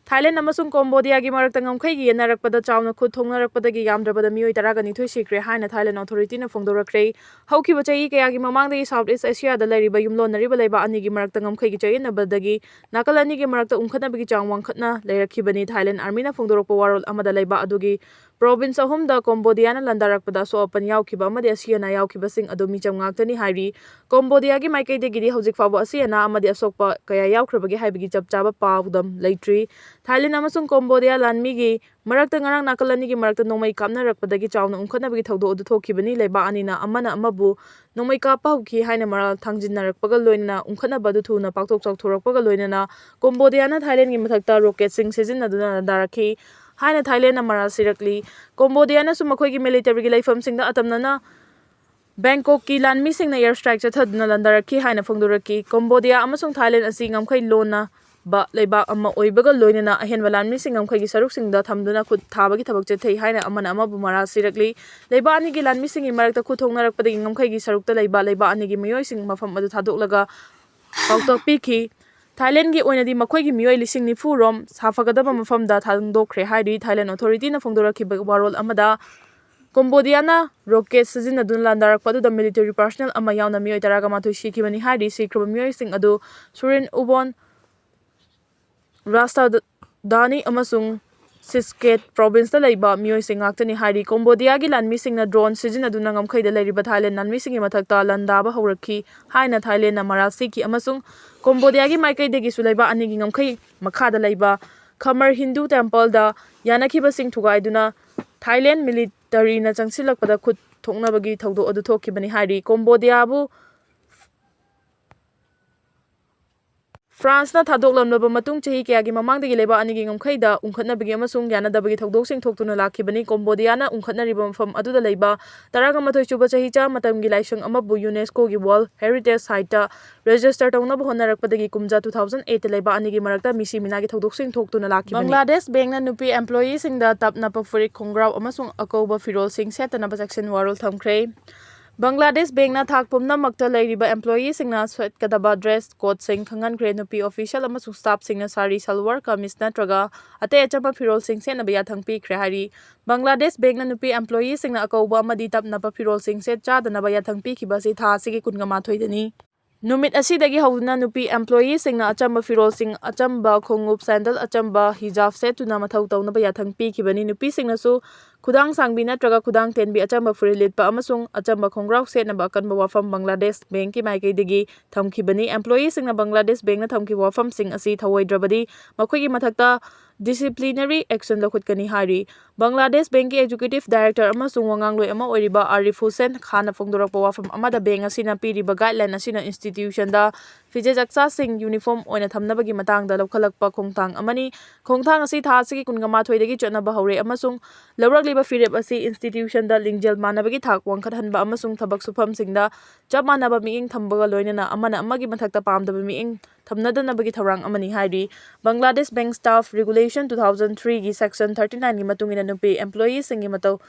ꯊꯥꯏꯂꯦꯟ ꯑꯃꯁꯨꯡ ꯀꯣꯝꯕꯣꯗꯤꯌꯥꯒꯤ ꯃꯔꯛꯇ ꯉꯝꯈꯩꯒꯤ ꯌꯦꯠꯅꯔꯛꯄꯗ ꯆꯥꯎꯅ ꯈꯨꯠ ꯊꯣꯛꯅꯔꯛꯄꯗꯒꯤ ꯌꯥꯝꯗ꯭ꯔꯕꯗ ꯃꯤꯑꯣꯏ ꯇꯔꯥꯒ ꯅꯤꯊꯣꯏ ꯁꯤꯈ꯭ꯔꯦ ꯍꯥꯏꯅ ꯊꯥꯏꯂꯦꯟ authorityꯅ ꯐꯣꯡꯗꯣꯔꯛꯈ꯭ꯔꯦ꯫ ꯍꯧꯈꯤꯕ ꯆꯍꯤ ꯀꯌꯥꯒꯤ ꯃꯃꯥꯡꯗꯒꯤ South East Asiaꯗ ꯂꯩꯔꯤꯕ ꯌꯨꯝꯂꯣꯟꯅꯔꯤꯕ ꯂꯩꯕꯥꯛ ꯑꯅꯤꯒꯤ ꯃꯔꯛꯇ ꯉꯝꯈꯩꯒꯤ ꯆꯌꯦꯠꯅꯕꯗꯒꯤ ꯅꯥꯀꯜ ꯑꯅꯤꯒꯤ ꯃꯔꯛꯇ ꯎꯪꯈꯠꯅꯕꯒꯤ ꯆꯥꯡ ꯋꯥꯡꯈꯠꯅ ꯂꯩꯔꯛꯈꯤꯕꯅꯤ꯫ ꯊꯥꯏꯂꯦꯟ armyꯅ ꯐꯣꯡꯗꯣꯔꯛꯄ ꯋꯥꯔꯣꯜ ꯑꯃꯗ ꯂꯩꯕꯥꯛ ꯑꯗꯨꯒꯤ province ꯑꯍꯨꯝꯗ ꯀꯣꯝꯕꯣꯗꯤꯌꯥꯅ ꯂꯥꯟꯗꯥꯔꯛꯄꯗ ꯑꯁꯣꯛ ꯑꯄꯟ ꯌꯥꯎꯈꯤꯕ ꯑꯃꯗꯤ ꯑꯁꯤ ꯑꯅꯥ ꯌꯥꯎꯈꯤꯕꯁꯤꯡ ꯑꯗꯨ ꯃꯤꯆꯝ ꯉꯥꯛꯇꯅꯤ ꯍꯥꯏꯔꯤ꯫ ꯀꯣꯝꯕꯣꯗꯤꯌꯥꯒꯤ ꯃꯥꯏꯀꯩꯗꯒꯤꯗꯤ ꯍꯧꯖꯤꯛ ꯐꯥꯎꯕ ꯑꯁꯤ ꯑꯅꯥ ꯑꯃꯗꯤ ꯑꯁꯣꯛꯄ ꯀꯌꯥ ꯌꯥꯎꯈ꯭ꯔꯕꯒꯦ ꯍꯥꯏꯕꯒꯤ ꯆꯞ ꯆꯥꯕ ꯄꯥꯎꯗꯝ ꯂꯩꯇ꯭ꯔꯤ꯫ ꯊꯥꯏꯂꯦꯟ ꯑꯃꯁꯨꯡ ꯀꯣꯝꯕꯣꯗꯤꯌꯥ ꯂꯥꯟꯃꯤꯒꯤ ꯃꯔꯛꯇ ꯉꯔꯥꯡ ꯅꯥꯀꯜ ꯑꯅꯤꯒꯤ ꯃꯔꯛꯇ ꯅꯣꯡꯃꯩ ꯀꯥꯞꯅꯔꯛꯄꯗꯒꯤ ꯆꯥꯎꯅ ꯎꯪꯈꯠꯅꯕꯒꯤ ꯊꯧꯗꯣꯛ ꯑꯗꯨ ꯊꯣꯛꯈꯤꯕꯅꯤ꯫ ꯂꯩꯕꯥꯛ ꯑꯅꯤꯅ ꯑꯃꯅ ꯑꯃꯕꯨ ꯅꯣꯡꯃꯩ ꯀꯥꯞꯄ ꯍꯧꯈꯤ ꯍꯥꯏꯅ ꯃꯔꯥꯜ ꯊꯥꯡꯖꯤꯟꯅꯔꯛꯄꯒ ꯂꯣꯏꯅꯅ ꯎꯪꯈꯠꯅꯕ ꯑꯗꯨ ꯊꯨꯅ ꯄꯥꯛꯊꯣꯛ ꯆꯥꯎꯊꯣꯔꯛꯄꯒ ꯂꯣꯏꯅꯅ ꯀꯣꯝꯕꯣꯗꯤꯌꯥꯅ ꯊꯥꯏꯂꯦꯟꯒꯤ ꯃꯊꯛꯇ rocketꯁꯤꯡ ꯁꯤꯖꯤꯟꯅꯗꯨꯅ ꯂꯥꯟꯗꯥꯔꯛꯈꯤ ꯍꯥꯏꯅ ꯊꯥꯏꯂꯦꯟꯅ ꯃꯔꯥꯜ ꯁꯤꯔꯛꯂꯤ꯫ ꯀꯣꯝꯕꯣꯗꯤꯌꯥꯅꯁꯨ ꯃꯈꯣꯏꯒꯤ militaryꯒꯤ ꯂꯩꯐꯝꯁꯤꯡꯗ ꯑꯇꯝꯅꯅ ꯕꯦꯡꯀꯣꯛꯀꯤ ꯂꯥꯟꯃꯤꯁꯤꯡꯅ air strike ꯆꯠꯊꯗꯨꯅ ꯂꯥꯟꯗꯥꯔꯛꯈꯤ ꯍꯥꯏꯅ ꯐꯣꯡꯗꯣꯔꯛꯈꯤ꯫ ꯀꯣꯝꯕꯣꯗꯤꯌꯥ ꯑꯃꯁꯨꯡ ꯊꯥꯏꯂꯦꯟ ꯑꯁꯤ ꯉꯝꯈꯩ ꯂꯣꯟꯅꯕ ꯂꯩꯕꯥꯛ ꯑꯃ ꯑꯣꯏꯕꯒ ꯂꯣꯏꯅꯅ ꯑꯍꯦꯟꯕ ꯂꯥꯟꯃꯤꯁꯤꯡ ꯉꯝꯈꯩꯒꯤ ꯁꯔꯨꯛꯁꯤꯡꯗ ꯊꯝꯗꯨꯅ ꯈꯨꯠ ꯊꯥꯕꯒꯤ ꯊꯕꯛ ꯆꯠꯊꯩ ꯍꯥꯏꯅ ꯑꯃꯅ ꯑꯃꯕꯨ ꯃꯔꯥꯜ ꯁꯤꯔꯛꯂꯤ꯫ ꯂꯩꯕꯥꯛ ꯑꯅꯤꯒꯤ ꯂꯥꯟꯃꯤꯁꯤꯡꯒꯤ ꯃꯔꯛꯇ ꯈꯨꯠ ꯊꯣꯛꯅꯔꯛꯄꯗꯒꯤ ꯉꯝꯈꯩꯒꯤ ꯁꯔꯨꯛꯇ ꯂꯩꯕ ꯂꯩꯕꯥꯛ ꯑꯅꯤꯒꯤ ꯃꯤꯑꯣꯏꯁꯤꯡ ꯃꯐꯝ ꯑꯗꯨ ꯊꯥꯗꯣꯛꯂꯒ ꯄꯥꯎꯇꯥꯛ ꯄꯤꯈꯤ꯫ ꯊꯥꯏꯂꯦꯟꯒꯤ ꯑꯣꯏꯅꯗꯤ ꯃꯈꯣꯏꯒꯤ ꯃꯤꯑꯣꯏ ꯂꯤꯁꯤꯡ ꯅꯤꯐꯨ ꯔꯣꯝ ꯁꯥꯐꯒꯗꯕ ꯃꯐꯝꯗ ꯊꯥꯡꯗꯣꯛꯈ꯭ꯔꯦ ꯍꯥꯏꯔꯤ꯫ ꯊꯥꯏꯂꯦꯟ authorityꯅ ꯐꯣꯡꯗꯣꯔꯛꯈꯤꯕ ꯋꯥꯔꯣꯜ ꯑꯃꯗ ꯀꯣꯝꯕꯣꯗꯤꯌꯥꯅ ꯔꯣꯀꯦꯠ ꯁꯤꯖꯤꯟꯅꯗꯨꯅ ꯂꯥꯟꯗꯥꯔꯛꯄ ꯑꯗꯨꯗ ꯃꯤꯂꯤꯇꯔꯤ ꯄꯥꯔꯁꯅꯦꯜ ꯑꯃ ꯌꯥꯎꯅ ꯃꯤꯑꯣꯏ ꯇꯔꯥꯒ ꯃꯥꯊꯣꯏ ꯁꯤꯈꯤꯕꯅꯤ ꯍꯥꯏꯔꯤ꯫ ꯁꯤꯈ꯭ꯔꯕ ꯃꯤꯑꯣꯏꯁꯤꯡ ꯑꯗꯨ ꯁꯨꯔꯤꯟ ꯎꯕꯣꯟ ꯔꯥꯁꯇꯥꯗꯥꯅꯤ ꯑꯃꯁꯨꯡ ꯁꯤꯁꯀꯦꯠ ꯄ꯭ꯔꯣꯚꯤꯟꯁꯇ ꯂꯩꯕ ꯃꯤꯑꯣꯏꯁꯤꯡ ꯉꯥꯛꯇꯅꯤ ꯍꯥꯏꯔꯤ꯫ ꯀꯣꯝꯕꯣꯗꯤꯌꯥꯒꯤ ꯂꯥꯟꯃꯤꯁꯤꯡꯅ ꯗ꯭ꯔꯣꯟ ꯁꯤꯖꯤꯟꯅꯗꯨꯅ ꯉꯝꯈꯩꯗ ꯂꯩꯔꯤꯕ ꯊꯥꯏꯂꯦꯟ ꯂꯥꯟꯃꯤꯁꯤꯡꯒꯤ ꯃꯊꯛꯇ ꯂꯥꯟꯗꯥꯕ ꯍꯧꯔꯛꯈꯤ ꯍꯥꯏꯅ ꯊꯥꯏꯂꯦꯟꯅ ꯃꯔꯥꯜ ꯁꯤꯈꯤ ꯑꯃꯁꯨꯡ ꯀꯣꯝꯕꯣꯗꯤꯌꯥꯒꯤ ꯃꯥꯏꯀꯩꯗꯒꯤꯁꯨ ꯂꯩꯕꯥꯛ ꯑꯅꯤꯒꯤ ꯉꯝꯈꯩ ꯃꯈꯥꯗ ꯂꯩꯕ ꯈꯃꯔ ꯍꯤꯟꯗꯨ ꯇꯦꯝꯄꯜꯗ ꯌꯥꯅꯈꯤꯕꯁꯤꯡ ꯊꯨꯒꯥꯏꯗꯨꯅ ꯊꯥꯏꯂꯦꯟ ꯃꯤꯂꯤꯇꯔꯤꯅ ꯆꯪꯁꯤꯜꯂꯛꯄꯗ ꯈꯨꯠ ꯊꯣꯛꯅꯕꯒꯤ ꯊꯧꯗꯣꯛ ꯑꯗꯨ ꯊꯣꯛꯈꯤꯕꯅꯤ ꯍꯥꯏꯔꯤ꯫ ꯀꯣꯝꯕꯣꯗꯤꯌꯥꯕꯨ ꯐ꯭ꯔꯥꯟꯁꯅ ꯊꯥꯗꯣꯛꯂꯝꯂꯕ ꯃꯇꯨꯡ ꯆꯍꯤ ꯀꯌꯥꯒꯤ ꯃꯃꯥꯡꯗꯒꯤ ꯂꯩꯕꯥꯛ ꯑꯅꯤꯒꯤ ꯉꯝꯈꯩꯗ ꯎꯪꯈꯠꯅꯕꯒꯤ ꯑꯃꯁꯨꯡ ꯌꯥꯅꯗꯕꯒꯤ ꯊꯧꯗꯣꯛꯁꯤꯡ ꯊꯣꯛꯇꯨꯅ ꯂꯥꯛꯈꯤꯕꯅꯤ꯫ ꯀꯣꯝꯕꯣꯗꯤꯌꯥꯅ ꯎꯪꯈꯠꯅꯔꯤꯕ ꯃꯐꯝ ꯑꯗꯨꯗ ꯂꯩꯕ ꯇꯔꯥꯒ ꯃꯥꯊꯣꯏ ꯁꯨꯕ ꯆꯍꯤꯆꯥ ꯃꯇꯝꯒꯤ ꯂꯥꯏꯁꯪ ꯑꯃꯕꯨ ꯌꯨꯅꯦꯁꯀꯣꯒꯤ ꯋꯥꯔꯜꯗ ꯍꯦꯔꯤꯇꯦꯖ ꯁꯥꯏꯠꯇ ꯔꯦꯖꯤꯁꯇꯔ ꯇꯧꯅꯕ ꯍꯣꯠꯅꯔꯛꯄꯗꯒꯤ ꯀꯨꯝꯖꯥ two thousand eight ꯂꯩꯕꯥꯛ ꯑꯅꯤꯒꯤ ꯃꯔꯛꯇ ꯃꯤꯁꯤ ꯃꯤꯅꯥꯒꯤ ꯊꯧꯗꯣꯛꯁꯤꯡ ꯊꯣꯛꯇꯨꯅ ꯂꯥꯛꯈꯤꯕꯅꯤ꯫ ꯕꯪꯒ꯭ꯂꯥꯗꯦꯁ ꯕꯦꯡꯛꯅ ꯅꯨꯄꯤ ꯑꯦꯝꯄ꯭ꯂꯣꯌꯤꯁꯤꯡꯗ ꯇꯞ ꯅꯞꯄ ꯐꯨꯔꯤꯠ, ꯈꯣꯡꯒ꯭ꯔꯥꯎ ꯑꯃꯁꯨꯡ ꯑꯀꯧꯕ ꯐꯤꯔꯣꯜꯁꯤꯡ ꯁꯦꯠꯇꯅꯕ ꯆꯦꯛꯁꯤꯟ ꯋꯥꯔꯣꯜ ꯊꯝꯈ꯭ꯔꯦ꯫ ꯕꯪꯒ꯭ꯂꯥꯗꯦꯁ ꯕꯦꯡꯛꯅ ꯊꯥꯛ ꯄꯨꯝꯅꯃꯛꯇ ꯂꯩꯔꯤꯕ ꯑꯦꯝꯄ꯭ꯂꯣꯌꯤꯁꯤꯡꯅ ꯁꯦꯠꯀꯗꯕ ꯗ꯭ꯔꯦꯁ ꯀꯣꯗꯁꯤꯡ ꯈꯪꯍꯟꯈ꯭ꯔꯦ꯫ ꯅꯨꯄꯤ ꯑꯣꯐꯤꯁꯤꯌꯦꯜ ꯑꯃꯁꯨꯡ ꯁ꯭ꯇꯥꯐꯁꯤꯡꯅ ꯁꯥꯔꯤ, ꯁꯜꯋꯥꯔ ꯀꯃꯤꯖ ꯅꯠꯇ꯭ꯔꯒ ꯑꯇꯩ ꯑꯆꯝꯕ ꯐꯤꯔꯣꯜꯁꯤꯡ ꯁꯦꯠꯅꯕ ꯌꯥꯊꯪ ꯄꯤꯈ꯭ꯔꯦ ꯍꯥꯏꯔꯤ꯫ ꯕꯪꯒ꯭ꯂꯥꯗꯦꯁ ꯕꯦꯡꯛꯅ ꯅꯨꯄꯤ ꯑꯦꯝꯄ꯭ꯂꯣꯌꯤꯁꯤꯡꯅ ꯑꯀꯧꯕ ꯑꯃꯗꯤ ꯇꯞ ꯅꯞꯄ ꯐꯤꯔꯣꯜꯁꯤꯡ ꯁꯦꯠ ꯆꯥꯗꯅꯕ ꯌꯥꯊꯪ ꯄꯤꯈꯤꯕ ꯑꯁꯤ ꯊꯥ ꯑꯁꯤꯒꯤ ꯀꯨꯟꯒ ꯃꯥꯊꯣꯏꯗꯅꯤ꯫ ꯅꯨꯃꯤꯠ ꯑꯁꯤꯗꯒꯤ ꯍꯧꯗꯨꯅ ꯅꯨꯄꯤ ꯑꯦꯝꯄ꯭ꯂꯣꯌꯤꯁꯤꯡꯅ ꯑꯆꯝꯕ ꯐꯤꯔꯣꯜꯁꯤꯡ, ꯑꯆꯝꯕ ꯈꯣꯡꯎꯞ, ꯁꯦꯟꯗꯜ, ꯑꯆꯝꯕ ꯍꯤꯖꯥꯕ ꯁꯦꯠꯇꯨꯅ ꯃꯊꯧ ꯇꯧꯅꯕ ꯌꯥꯊꯪ ꯄꯤꯈꯤꯕꯅꯤ꯫ ꯅꯨꯄꯤꯁꯤꯡꯅꯁꯨ ꯈꯨꯗꯥꯡ ꯁꯥꯡꯕꯤ ꯅꯠꯇ꯭ꯔꯒ ꯈꯨꯗꯥꯡ ꯇꯦꯟꯕꯤ, ꯑꯆꯝꯕ ꯐꯨꯔꯤꯠ ꯂꯤꯠꯄ ꯑꯃꯁꯨꯡ ꯑꯆꯝꯕ ꯈꯣꯡꯒ꯭ꯔꯥꯎ ꯁꯦꯠꯅꯕ ꯑꯀꯟꯕ ꯋꯥꯐꯝ ꯕꯪꯒ꯭ꯂꯥꯗꯦꯁ ꯕꯦꯡꯛꯀꯤ ꯃꯥꯏꯀꯩꯗꯒꯤ ꯊꯝꯈꯤꯕꯅꯤ꯫ ꯑꯦꯝꯄ꯭ꯂꯣꯌꯤꯁꯤꯡꯅ ꯕꯪꯒ꯭ꯂꯥꯗꯦꯁ ꯕꯦꯡꯛꯅ ꯊꯝꯈꯤꯕ ꯋꯥꯐꯝꯁꯤꯡ ꯑꯁꯤ ꯊꯧꯑꯣꯏꯗ꯭ꯔꯕꯗꯤ ꯃꯈꯣꯏꯒꯤ ꯃꯊꯛꯇ ꯗꯤꯁꯤꯄ꯭ꯂꯤꯅꯔꯤ ꯑꯦꯛꯁꯟ ꯂꯧꯈꯠꯀꯅꯤ ꯍꯥꯏꯔꯤ꯫ ꯕꯪꯒ꯭ꯂꯥꯗꯦꯁ ꯕꯦꯡꯛꯀꯤ ꯑꯦꯛꯖꯤꯀ꯭ꯌꯨꯇꯤꯚ ꯗꯥꯏꯔꯦꯛꯇꯔ ꯑꯃꯁꯨꯡ ꯋꯥꯉꯥꯡꯂꯣꯏ ꯑꯃ ꯑꯣꯏꯔꯤꯕ ꯑꯥꯔꯤꯐ ꯍꯨꯁꯦꯟ ꯈꯥꯟꯅ ꯐꯣꯡꯗꯣꯔꯛꯄ ꯋꯥꯐꯝ ꯑꯃꯗ, ꯕꯦꯡꯛ ꯑꯁꯤꯅ ꯄꯤꯔꯤꯕ ꯒꯥꯏꯗꯂꯥꯏꯟ ꯑꯁꯤꯅ ꯏꯟꯁꯇꯤꯇ꯭ꯌꯨꯁꯟꯗ ꯐꯤꯖꯦꯠ ꯆꯥꯛꯆꯥꯁꯤꯡ ꯌꯨꯅꯤꯐꯣꯔꯝ ꯑꯣꯏꯅ ꯊꯝꯅꯕꯒꯤ ꯃꯇꯥꯡꯗ ꯂꯧꯈꯠꯂꯛꯄ ꯈꯣꯡꯊꯥꯡ ꯑꯃꯅꯤ꯫ ꯈꯣꯡꯊꯥꯡ ꯑꯁꯤ ꯊꯥ ꯑꯁꯤꯒꯤ ꯀꯨꯟꯒ ꯃꯥꯊꯣꯏꯗꯒꯤ ꯆꯠꯅꯕ ꯍꯧꯔꯦ ꯑꯃꯁꯨꯡ ꯂꯧꯔꯛꯂꯤꯕ ꯐꯤꯔꯦꯞ ꯑꯁꯤ ꯏꯟꯁꯇꯤꯇ꯭ꯌꯨꯁꯟꯗ ꯂꯤꯡꯖꯦꯜ ꯃꯥꯟꯅꯕꯒꯤ ꯊꯥꯛ ꯋꯥꯡꯈꯠꯍꯟꯕ ꯑꯃꯁꯨꯡ ꯊꯕꯛ ꯁꯨꯐꯝꯁꯤꯡꯗ ꯆꯞ ꯃꯥꯟꯅꯕ ꯃꯤꯠꯌꯦꯡ ꯊꯝꯕꯒ ꯂꯣꯏꯅꯅ ꯑꯃꯅ ꯑꯃꯒꯤ ꯃꯊꯛꯇ ꯄꯥꯝꯗꯕ ꯃꯤꯠꯌꯦꯡ ꯊꯝꯅꯗꯅꯕꯒꯤ ꯊꯧꯔꯥꯡ ꯑꯃꯅꯤ ꯍꯥꯏꯔꯤ꯫ Bangladesh bank staff regulation two thousand threeꯒꯤ ꯁꯦꯛꯁꯟ thirty nineꯒꯤ ꯃꯇꯨꯡ ꯏꯟꯅ ꯅꯨꯄꯤ ꯑꯦꯝꯄ꯭ꯂꯣꯌꯤꯁꯤꯡꯒꯤ ꯃꯇꯧ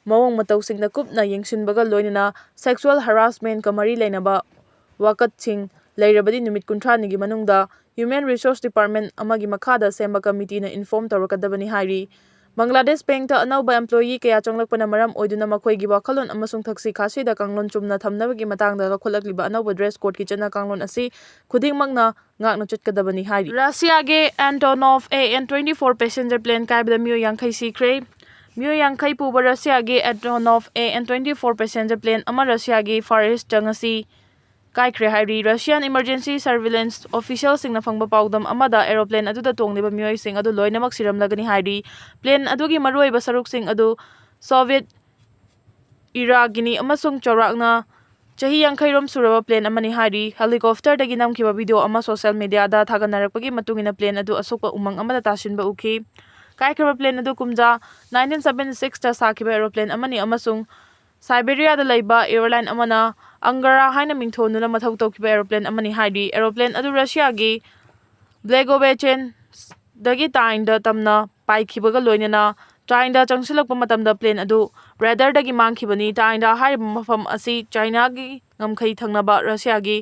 ꯃꯑꯣꯡ ꯃꯇꯧꯁꯤꯡꯗ ꯀꯨꯞꯅ ꯌꯦꯡꯁꯤꯟꯕꯒ ꯂꯣꯏꯅꯅ ꯁꯦꯛꯁꯨꯑꯦꯜ ꯍꯔꯥꯁꯃꯦꯟꯠꯀ ꯃꯔꯤ ꯂꯩꯅꯕ ꯋꯥꯀꯠꯁꯤꯡ ꯂꯩꯔꯕꯗꯤ ꯅꯨꯃꯤꯠ ꯀꯨꯟꯊ꯭ꯔꯥꯅꯤꯒꯤ ꯃꯅꯨꯡꯗ ꯍ꯭ꯌꯨꯃꯦꯟ ꯔꯤꯁꯣꯔꯁ ꯗꯤꯄꯥꯔꯠꯃꯦꯟꯠ ꯑꯃꯒꯤ ꯃꯈꯥꯗ ꯁꯦꯝꯕ ꯀꯃꯤꯇꯤꯅ ꯏꯟꯐꯣꯔꯝ ꯇꯧꯔꯛꯀꯗꯕꯅꯤ ꯍꯥꯏꯔꯤ꯫ ꯕꯪꯒ꯭ꯂꯥꯗꯦꯁ ꯕꯦꯡꯛꯇ ꯑꯅꯧꯕ employee ꯀꯌꯥ ꯆꯪꯂꯛꯄꯅ ꯃꯔꯝ ꯑꯣꯏꯗꯨꯅ ꯃꯈꯣꯏꯒꯤ ꯋꯥꯈꯜꯂꯣꯟ ꯑꯃꯁꯨꯡ ꯊꯛꯁꯤ ꯈꯥꯁꯤꯗ ꯀꯥꯡꯂꯣꯟ ꯆꯨꯝꯅ ꯊꯝꯅꯕꯒꯤ ꯃꯇꯥꯡꯗ ꯂꯧꯈꯠꯂꯛꯂꯤꯕ ꯑꯅꯧꯕ dress codeꯀꯤ ꯆꯠꯅ ꯀꯥꯡꯂꯣꯟ ꯑꯁꯤ ꯈꯨꯗꯤꯡꯃꯛꯅ ꯉꯥꯛꯅ ꯆꯠꯀꯗꯕꯅꯤ ꯍꯥꯏꯔꯤ꯫ ꯔꯁꯤꯌꯥꯒꯤ Antonov AN twenty four passenger plane ꯀꯥꯏꯕꯗ ꯃꯤꯑꯣꯏ ꯌꯥꯡꯈꯩ ꯁꯤꯈ꯭ꯔꯦ꯫ ꯃꯤꯑꯣꯏ ꯌꯥꯡꯈꯩ ꯄꯨꯕ ꯔꯁꯤꯌꯥꯒꯤ Antonov AN twenty four passenger plane ꯑꯃ ꯔꯁꯤꯌꯥꯒꯤ Far Eastꯇ ꯉꯁꯤ ꯀꯥꯏꯈ꯭ꯔꯦ ꯍꯥꯏꯔꯤ꯫ Russian emergency surveillance officialꯁꯤꯡꯅ ꯐꯪꯕ ꯄꯥꯎꯗꯝ ꯑꯃꯗ aeroplane ꯑꯗꯨꯗ ꯇꯣꯡꯂꯤꯕ ꯃꯤꯑꯣꯏꯁꯤꯡ ꯑꯗꯨ ꯂꯣꯏꯅꯃꯛ ꯁꯤꯔꯝꯂꯒꯅꯤ ꯍꯥꯏꯔꯤ꯫ Plane ꯑꯗꯨꯒꯤ ꯃꯔꯨꯑꯣꯏꯕ ꯁꯔꯨꯛꯁꯤꯡ ꯑꯗꯨ Soviet eraꯒꯤꯅꯤ ꯑꯃꯁꯨꯡ ꯆꯥꯎꯔꯥꯛꯅ ꯆꯍꯤ ꯌꯥꯡꯈꯩ ꯔꯣꯝ ꯁꯨꯔꯕ plane ꯑꯃꯅꯤ ꯍꯥꯏꯔꯤ꯫ Helicopterꯗꯒꯤ ꯅꯝꯈꯤꯕ video ꯑꯃ social mediaꯗ ꯊꯥꯒꯠꯅꯔꯛꯄꯒꯤ ꯃꯇꯨꯡ ꯏꯟꯅ plane ꯑꯗꯨ ꯑꯁꯣꯛꯄ ꯎꯃꯪ ꯑꯃꯗ ꯇꯥꯁꯤꯟꯕ ꯎꯈꯤ꯫ ꯀꯥꯏꯈ꯭ꯔꯕ plane ꯑꯗꯨ ꯀꯨꯝꯖꯥ nineteen seventy sixꯇ ꯁꯥꯈꯤꯕ aeroplane ꯑꯃꯅꯤ ꯑꯃꯁꯨꯡ Siberiaꯗ ꯂꯩꯕ airline ꯑꯃꯅ Angara ꯍꯥꯏꯅ ꯃꯤꯡꯊꯣꯟꯗꯨꯅ ꯃꯊꯧ ꯇꯧꯈꯤꯕ aeroplane ꯑꯃꯅꯤ ꯍꯥꯏꯔꯤ꯫ Aeroplane ꯑꯗꯨ ꯔꯁꯤꯌꯥꯒꯤ Blagovechensdꯒꯤ ꯇꯥꯏꯟꯗ ꯇꯝꯅ ꯄꯥꯏꯈꯤꯕꯒ ꯂꯣꯏꯅꯅ ꯇꯥꯏꯟꯗ ꯆꯪꯁꯤꯜꯂꯛꯄ ꯃꯇꯝꯗ plane ꯑꯗꯨ radarꯗꯒꯤ ꯃꯥꯡꯈꯤꯕꯅꯤ꯫ ꯇꯥꯏꯟꯗ ꯍꯥꯏꯔꯤꯕ ꯃꯐꯝ ꯑꯁꯤ ꯆꯥꯏꯅꯥꯒꯤ ꯉꯝꯈꯩ ꯊꯪꯅꯕ ꯔꯁꯤꯌꯥꯒꯤ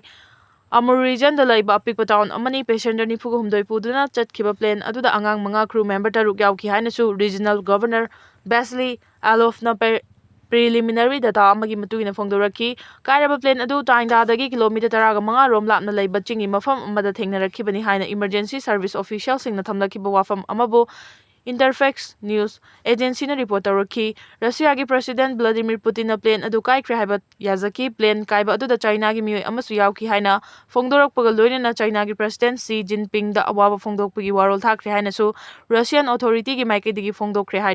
Amur regionꯗ ꯂꯩꯕ ꯑꯄꯤꯛꯄ town ꯑꯃꯅꯤ꯫ Passenger ꯅꯤꯐꯨ ꯍꯨꯝꯗꯣꯏ ꯄꯨꯗꯨꯅ ꯆꯠꯈꯤꯕ plane ꯑꯗꯨꯗ ꯑꯉꯥꯡ ꯃꯉꯥ, crew member ꯇꯔꯨꯛ ꯌꯥꯎꯈꯤ ꯍꯥꯏꯅꯁꯨ regional governor Vasily Alovꯅ pre-, preliminary data ꯑꯃꯒꯤ ꯃꯇꯨꯡ ꯏꯟꯅ ꯐꯣꯡꯗꯣꯔꯛꯈꯤ꯫ ꯀꯥꯏꯔꯕ plane ꯑꯗꯨ ꯇꯥꯏꯟꯗꯥꯗꯒꯤ kilometre ꯇꯔꯥꯒ ꯃꯉꯥ ꯔꯣꯝ ꯂꯥꯞꯅ ꯂꯩꯕ ꯆꯤꯡꯒꯤ ꯃꯐꯝ ꯑꯃꯗ ꯊꯦꯡꯅꯔꯛꯈꯤꯕꯅꯤ ꯍꯥꯏꯅ emergency service officialꯁꯤꯡꯅ ꯊꯝꯂꯛꯈꯤꯕ ꯋꯥꯐꯝ ꯑꯃꯕꯨ Interfax news agencyꯅ report ꯇꯧꯔꯛꯈꯤ꯫ ꯔꯁꯤꯌꯥꯒꯤ President Vladimir Putinꯅ plane ꯑꯗꯨ ꯀꯥꯏꯈ꯭ꯔꯦ ꯍꯥꯏꯕ ꯌꯥꯖꯈꯤ꯫ Plane ꯀꯥꯏꯕ ꯑꯗꯨꯗ ꯆꯥꯏꯅꯥꯒꯤ ꯃꯤꯑꯣꯏ ꯑꯃꯁꯨ ꯌꯥꯎꯈꯤ ꯍꯥꯏꯅ ꯐꯣꯡꯗꯣꯔꯛꯄꯒ ꯂꯣꯏꯅꯅ ꯆꯥꯏꯅꯥꯒꯤ President Xi Jinpingꯗ ꯑꯋꯥꯕ ꯐꯣꯡꯗꯣꯛꯄꯒꯤ ꯋꯥꯔꯣꯜ ꯊꯥꯈ꯭ꯔꯦ ꯍꯥꯏꯅꯁꯨ Russian authorityꯒꯤ ꯃꯥꯏꯀꯩꯗꯒꯤ ꯐꯣꯡꯗꯣꯛꯈ꯭ꯔꯦ ꯍꯥꯏ꯫